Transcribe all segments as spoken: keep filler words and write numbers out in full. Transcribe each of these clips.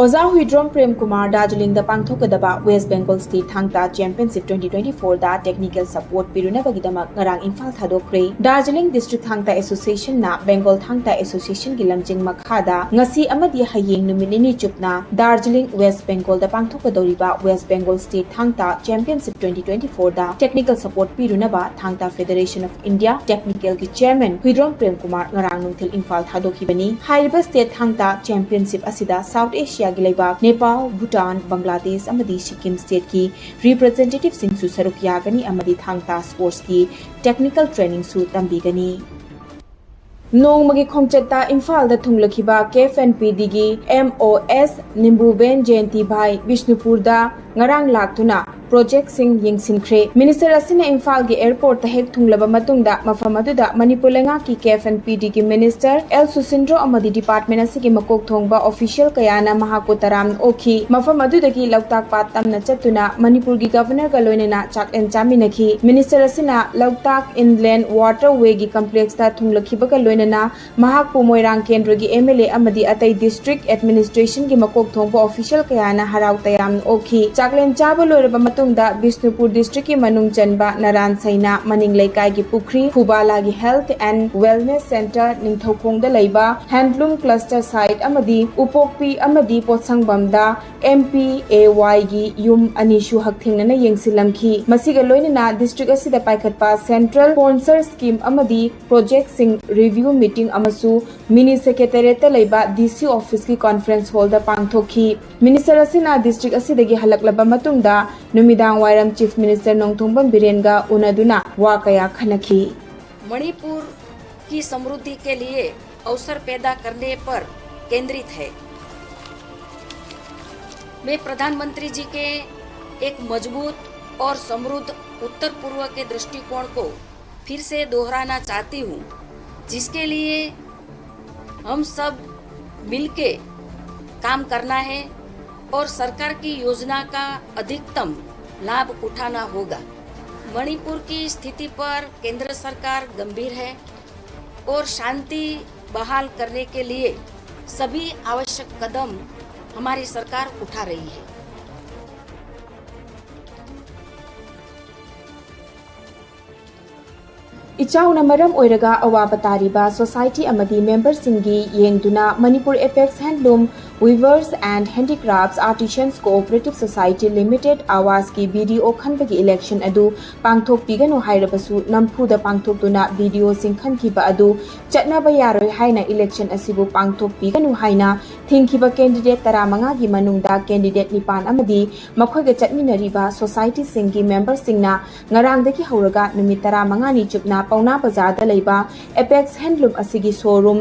ꯑꯣꯖꯥ ꯍꯨꯏꯗ꯭ꯔꯣꯝ ꯄ꯭ꯔꯦꯝ ꯀꯨꯃꯥꯔ ꯗꯥꯔꯖꯤꯂꯤꯡꯗ ꯄꯥꯡꯊꯣꯛꯀꯗꯕ West Bengal State Thang Ta Championship twenty twenty-four ꯗ technical support ꯄꯤꯔꯨꯅꯕꯒꯤꯗꯃꯛ ꯉꯔꯥꯡ Imphal ꯊꯥꯗꯣꯛꯈ꯭ꯔꯦ꯫ Darjeeling District Thang Ta Association ꯅ Bengal Thang Ta Association ꯒꯤ ꯂꯝꯖꯤꯡ ꯃꯈꯥꯗ ꯉꯁꯤ ꯑꯃꯗꯤ ꯍꯌꯦꯡ ꯅꯨꯃꯤꯠ ꯅꯤꯅꯤ ꯆꯨꯞꯅ Darjeeling, West Bengal the ꯄꯥꯡꯊꯣꯛꯀꯗꯧꯔꯤꯕ West Bengal State Thang Ta Championship twenty twenty-four the technical support ꯄꯤꯔꯨꯅꯕ Thang Ta Federation of India Technical ꯒꯤ chairman ꯍꯨꯏꯗ꯭ꯔꯣꯝ ꯄ꯭ꯔꯦꯝ ꯀꯨꯃꯥꯔ ꯉꯔꯥꯡ ꯅꯨꯡꯊꯤꯜ ꯏꯝꯐꯥꯜ ꯊꯥꯗꯣꯛꯈꯤꯕꯅꯤ꯫ ꯍꯥꯏꯔꯤꯕ State Thang Ta Championship ꯑꯁꯤꯗ South Asia ꯒꯤ ꯂꯩꯕꯥꯛ ꯅꯦꯄꯥꯜ, ꯚꯨꯇꯥꯟ, ꯕꯪꯒ꯭ꯂꯥꯗꯦꯁ ꯑꯃꯗꯤ ꯁꯤꯛꯀꯤꯝ state ꯀꯤ representative ꯁꯤꯡꯁꯨ ꯁꯔꯨꯛ ꯌꯥꯒꯅꯤ ꯑꯃꯗꯤ Thang Ta sports ꯀꯤ technical training ꯁꯨ ꯇꯝꯕꯤꯒꯅꯤ꯫ ꯅꯣꯡꯃꯒꯤ ꯈꯣꯡꯆꯠꯇ ꯏꯝꯐꯥꯜꯗ ꯊꯨꯡꯂꯈꯤꯕ ꯀꯦ F N P ꯗꯤꯒꯤ M O ꯑꯦꯁ ꯅꯤꯝꯕꯨꯕꯦꯟ ꯖꯌꯟꯇꯤ ꯚꯥꯏ ꯕꯤꯁꯅꯨꯄꯨꯔꯗ ꯉꯔꯥꯡ ꯂꯥꯛꯇꯨꯅ project ꯁꯤꯡ ꯌꯦꯡꯁꯤꯟꯈ꯭ꯔꯦ꯫ Minister ꯑꯁꯤꯅ ꯏꯝꯐꯥꯜꯒꯤ airport ꯇ ꯍꯦꯛ ꯊꯨꯡꯂꯕ ꯃꯇꯨꯡꯗ ꯃꯐꯝ ꯑꯗꯨꯗ ꯃꯅꯤꯄꯨꯔ ꯂꯩꯉꯥꯛꯀꯤ ꯀꯦ ꯑꯦꯐ ꯑꯦꯟ ꯄꯤ ꯗꯤꯒꯤ minister ꯑꯦꯜ ꯁꯨꯁꯤꯟꯗ꯭ꯔꯣ ꯑꯃꯗꯤ department ꯑꯁꯤꯒꯤ ꯃꯀꯣꯛ ꯊꯣꯡꯕ official ꯀꯌꯥꯅ ꯃꯍꯥꯛꯄꯨ ꯇꯔꯥꯝꯅ ꯑꯣꯛꯈꯤ꯫ ꯃꯐꯝ ꯑꯗꯨꯗꯒꯤ ꯂꯣꯛꯇꯥꯛ ꯄꯥꯠ ꯇꯝꯅ ꯆꯠꯇꯨꯅ ꯃꯅꯤꯄꯨꯔꯒꯤ Governor ꯒ ꯂꯣꯏꯅꯅ ꯆꯥꯛꯂꯦꯟ ꯆꯥꯃꯤꯟꯅꯈꯤ꯫ Minister ꯑꯁꯤꯅ ꯂꯣꯛꯇꯥꯛ Inland Waterway ꯒꯤ complex ꯇ ꯊꯨꯡꯂꯈꯤꯕꯒ ꯂꯣꯏꯅꯅ ꯃꯍꯥꯛꯄꯨ ꯃꯣꯏꯔꯥꯡ ꯀꯦꯟꯗ꯭ꯔꯒꯤ ꯑꯦꯝ ꯑꯦꯜ ꯑꯦ ꯑꯃꯗꯤ ꯑꯇꯩ district administration ꯒꯤ ꯃꯀꯣꯛ ꯊꯣꯡꯕ official ꯀꯌꯥꯅ ꯍꯔꯥꯎ ꯇꯌꯥꯝꯅ ꯑꯣꯛꯈꯤ꯫ ꯆꯥꯛꯂꯦꯟ ꯆꯥꯕ ꯂꯣꯏꯔꯕ ꯃꯇꯨꯡꯗ ꯕꯤꯁꯅꯨꯄꯨꯔ district ꯀꯤ ꯃꯅꯨꯡ ꯆꯟꯕ ꯅꯔꯥꯟ ꯁꯩꯅꯥ, ꯃꯅꯤꯡ ꯂꯩꯀꯥꯏꯒꯤ ꯄꯨꯈ꯭ꯔꯤ, ꯈꯨꯕꯥꯂꯥꯒꯤ Health and Wellness Centre, ꯅꯤꯡꯊꯧꯈꯣꯡꯗ ꯂꯩꯕ Handloom Cluster Site ꯑꯃꯗꯤ ꯎꯄꯣꯛꯄꯤ ꯑꯃꯗꯤ ꯄꯣꯠꯁꯪꯕꯝꯗ ꯑꯦꯝ ꯄꯤ ꯑꯦ ꯋꯥꯏ ꯒꯤ ꯌꯨꯝ ꯑꯅꯤꯁꯨ ꯍꯛꯊꯦꯡꯅꯅ ꯌꯦꯡꯁꯤꯜꯂꯝꯈꯤ꯫ ꯃꯁꯤꯒ ꯂꯣꯏꯅꯅ district ꯑꯁꯤꯗ ꯄꯥꯏꯈꯠꯄ central sponsor scheme ꯑꯃꯗꯤ project ꯁꯤꯡ review meeting ꯑꯃꯁꯨ mini secretariat ꯇ ꯂꯩꯕ ꯗꯤ ꯁꯤ office ꯀꯤ conference hall ꯗ ꯄꯥꯡꯊꯣꯛꯈꯤ꯫ Minister ꯑꯁꯤꯅ district ꯑꯁꯤꯗꯒꯤ ꯍꯜꯂꯛꯂꯕ ꯃꯇꯨꯡꯗ ꯅꯨꯃꯤꯗꯥꯡ ꯋꯥꯏꯔꯝ Chief Minister ꯅꯣꯡꯊꯣꯝꯕꯝ ꯕꯤꯔꯦꯟꯒ ꯎꯅꯗꯨꯅ ꯋꯥ ꯀꯌꯥ ꯈꯟꯅꯈꯤ꯫ मणिपुर की समृद्धि के लिए अवसर पैदा करने पर केंद्रित है। मैं प्रधानमंत्री जी के एक मजबूत और समृद्ध उत्तर पूर्व के दृष्टिकोण को फिर से दोहराना चाहती हूँ, जिसके लिए हम सब मिलके काम करना है और सरकार की योजना का अधिकतम लाभ उठाना होगा। मणिपुर की स्थिति पर केंद्र सरकार गंभीर है और शांति बहाल करने के लिए सभी आवश्यक कदम हमारी सरकार उठा रही है। ꯏꯆꯥꯎꯅ ꯃꯔꯝ ꯑꯣꯏꯔꯒ ꯑꯋꯥꯕ ꯇꯥꯔꯤꯕ ꯁꯣꯁꯥꯏꯇꯤ ꯑꯃꯗꯤ ꯃꯦꯝꯕꯔꯁꯤꯡꯒꯤ ꯌꯦꯡꯗꯨꯅ Manipur Apex Handloom Weavers and Handicrafts Artisans Cooperative Society Limited ꯑꯋꯥꯁꯀꯤ BDO ꯈꯟꯕꯒꯤ ꯏꯂꯦꯛꯁꯟ ꯑꯗꯨ ꯄꯥꯡꯊꯣꯛꯄꯤꯒꯅꯨ ꯍꯥꯏꯔꯕꯁꯨ ꯅꯝꯐꯨꯗ ꯄꯥꯡꯊꯣꯛꯇꯨꯅ BDOꯁꯤꯡ ꯈꯟꯈꯤꯕ ꯑꯗꯨ ꯆꯠꯅꯕ ꯌꯥꯔꯣꯏ ꯍꯥꯏꯅ ꯏꯂꯦꯛꯁꯟ ꯑꯁꯤꯕꯨ ꯄꯥꯡꯊꯣꯛꯄꯤꯒꯅꯨ ꯍꯥꯏꯅ ꯊꯤꯡꯈꯤꯕ ꯀꯦꯟꯗꯤꯗꯦꯠ ꯇꯔꯥꯃꯉꯥꯒꯤ ꯃꯅꯨꯡꯗ ꯀꯦꯟꯗꯤꯗꯦꯠ ꯅꯤꯄꯥꯟ ꯑꯃꯗꯤ ꯃꯈꯣꯏꯒ ꯆꯠꯃꯤꯟꯅꯔꯤꯕ ꯁꯣꯁꯥꯏꯇꯤꯁꯤꯡꯒꯤ ꯃꯦꯝꯕꯔꯁꯤꯡꯅ ꯉꯔꯥꯡꯗꯒꯤ ꯍꯧꯔꯒ ꯅꯨꯃꯤꯠ ꯇꯔꯥꯃꯉꯥꯅꯤ ꯆꯨꯞꯅ ꯄꯥꯎꯅꯥ ꯕꯖꯥꯔꯗ ꯂꯩꯕ Apex Handloom ꯑꯁꯤꯒꯤ ꯁꯣꯔꯨꯝ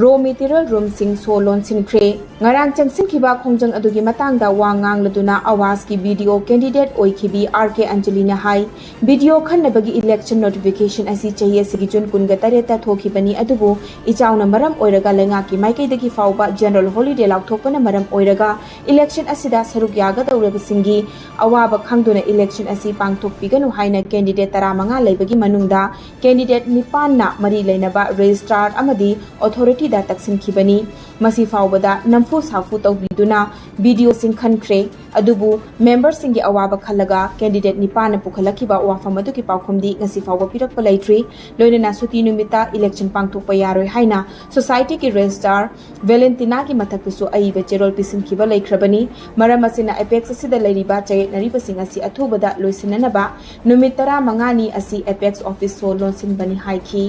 ꯔꯣ ꯃꯦꯇꯤꯔꯤꯌꯦꯜ ꯔꯨꯝꯁꯤꯡ ꯁꯣ ꯂꯣꯟꯁꯤꯟꯈ꯭ꯔꯦ꯫ ꯉꯔꯥꯡ ꯆꯪꯁꯤꯟꯈꯤꯕ ꯈꯣꯡꯖꯪ ꯑꯗꯨꯒꯤ ꯃꯇꯥꯡꯗ ꯋꯥ ꯉꯥꯡꯂꯗꯨꯅ ꯑꯋꯥꯁꯀꯤ BDO ꯀꯦꯟꯗꯤꯗꯦꯠ ꯑꯣꯏꯈꯤꯕꯤ R.K. ꯑꯟꯖꯂꯤꯅ ꯍꯥꯏ, BDO ꯈꯟꯅꯕꯒꯤ ꯏꯂꯦꯛꯁꯟ ꯅꯣꯇꯤꯐꯤꯀꯦꯁꯟ ꯑꯁꯤ ꯆꯍꯤ ꯑꯁꯤꯒꯤ ꯖꯨꯟ ꯀꯨꯟꯒ ꯇꯔꯦꯠꯇ ꯊꯣꯛꯈꯤꯕꯅꯤ, ꯑꯗꯨꯕꯨ ꯏꯆꯥꯎꯅ ꯃꯔꯝ ꯑꯣꯏꯔꯒ ꯂꯩꯉꯥꯛꯀꯤ ꯃꯥꯏꯀꯩꯗꯒꯤ ꯐꯥꯎꯕ ꯖꯦꯅꯔꯦꯜ ꯍꯣꯂꯤꯗꯦ ꯂꯥꯎꯊꯣꯛꯄꯅ ꯃꯔꯝ ꯑꯣꯏꯔꯒ ꯏꯂꯦꯛꯁꯟ ꯑꯁꯤꯗ ꯁꯔꯨꯛ ꯌꯥꯒꯗꯧꯔꯕꯁꯤꯡꯒꯤ ꯑꯋꯥꯕ ꯈꯪꯗꯨꯅ ꯏꯂꯦꯛꯁꯟ ꯑꯁꯤ ꯄꯥꯡꯊꯣꯛꯄꯤꯒꯅꯨ ꯍꯥꯏꯅ ꯀꯦꯟꯗꯤꯗꯦꯠ ꯇꯔꯥꯃꯉꯥ ꯂꯩꯕꯒꯤ ꯃꯅꯨꯡꯗ ꯀꯦꯟꯗꯤꯗꯦꯠ ꯅꯤꯄꯥꯟꯅ ꯃꯔꯤ ꯂꯩꯅꯕ ꯔꯦꯖꯤꯁꯇ꯭ꯔꯥꯔ ꯑꯃꯗꯤ ꯑꯣꯊꯣꯔꯤꯇꯤꯗ ꯇꯛꯁꯤꯟꯈꯤꯕꯅꯤ꯫ ꯃꯁꯤ ꯐꯥꯎꯕꯗ ꯅꯝꯐꯨ ꯁꯥꯐꯨ ꯇꯧꯕꯤꯗꯨꯅ BDOꯁꯤꯡ ꯈꯟꯈ꯭ꯔꯦ꯫ ꯑꯗꯨꯕꯨ ꯃꯦꯝꯕꯔꯁꯤꯡꯒꯤ ꯑꯋꯥꯕ ꯈꯜꯂꯒ ꯀꯦꯟꯗꯤꯗꯦꯠ ꯅꯤꯄꯥꯟꯅ ꯄꯨꯈꯠꯂꯛꯈꯤꯕ ꯋꯥꯐꯝ ꯑꯗꯨꯒꯤ ꯄꯥꯎꯈꯨꯝꯗꯤ ꯉꯁꯤ ꯐꯥꯎꯕ ꯄꯤꯔꯛꯄ ꯂꯩꯇ꯭ꯔꯤ꯫ ꯂꯣꯏꯅꯅ ꯁꯨꯇꯤ ꯅꯨꯃꯤꯠꯇ ꯏꯂꯦꯛꯁꯟ ꯄꯥꯡꯊꯣꯛꯄ ꯌꯥꯔꯣꯏ ꯍꯥꯏꯅ ꯁꯣꯁꯥꯏꯇꯤꯒꯤ ꯔꯦꯖꯤꯁꯇ꯭ꯔꯥꯔ ꯚꯦꯂꯦꯟꯇꯤꯅꯥꯒꯤ ꯃꯊꯛꯇꯁꯨ ꯑꯏꯕ ꯆꯦꯔꯣꯜ ꯄꯤꯁꯤꯟꯈꯤꯕ ꯂꯩꯈ꯭ꯔꯕꯅꯤ꯫ ꯃꯔꯝ ꯑꯁꯤꯅ ꯑꯦꯄꯦꯛꯁ ꯑꯁꯤꯗ ꯂꯩꯔꯤꯕ ꯆꯌꯦꯠꯅꯔꯤꯕꯁꯤꯡ ꯑꯁꯤ ꯑꯊꯨꯕꯗ ꯂꯣꯏꯁꯤꯟꯅꯅꯕ ꯅꯨꯃꯤꯠ ꯇꯔꯥꯃꯉꯥꯅꯤ ꯑꯁꯤ ꯑꯦꯄꯦꯛꯁ ꯑꯣꯐꯤꯁ ꯁꯣ ꯂꯣꯟꯁꯤꯟꯕꯅꯤ ꯍꯥꯏꯈꯤ꯫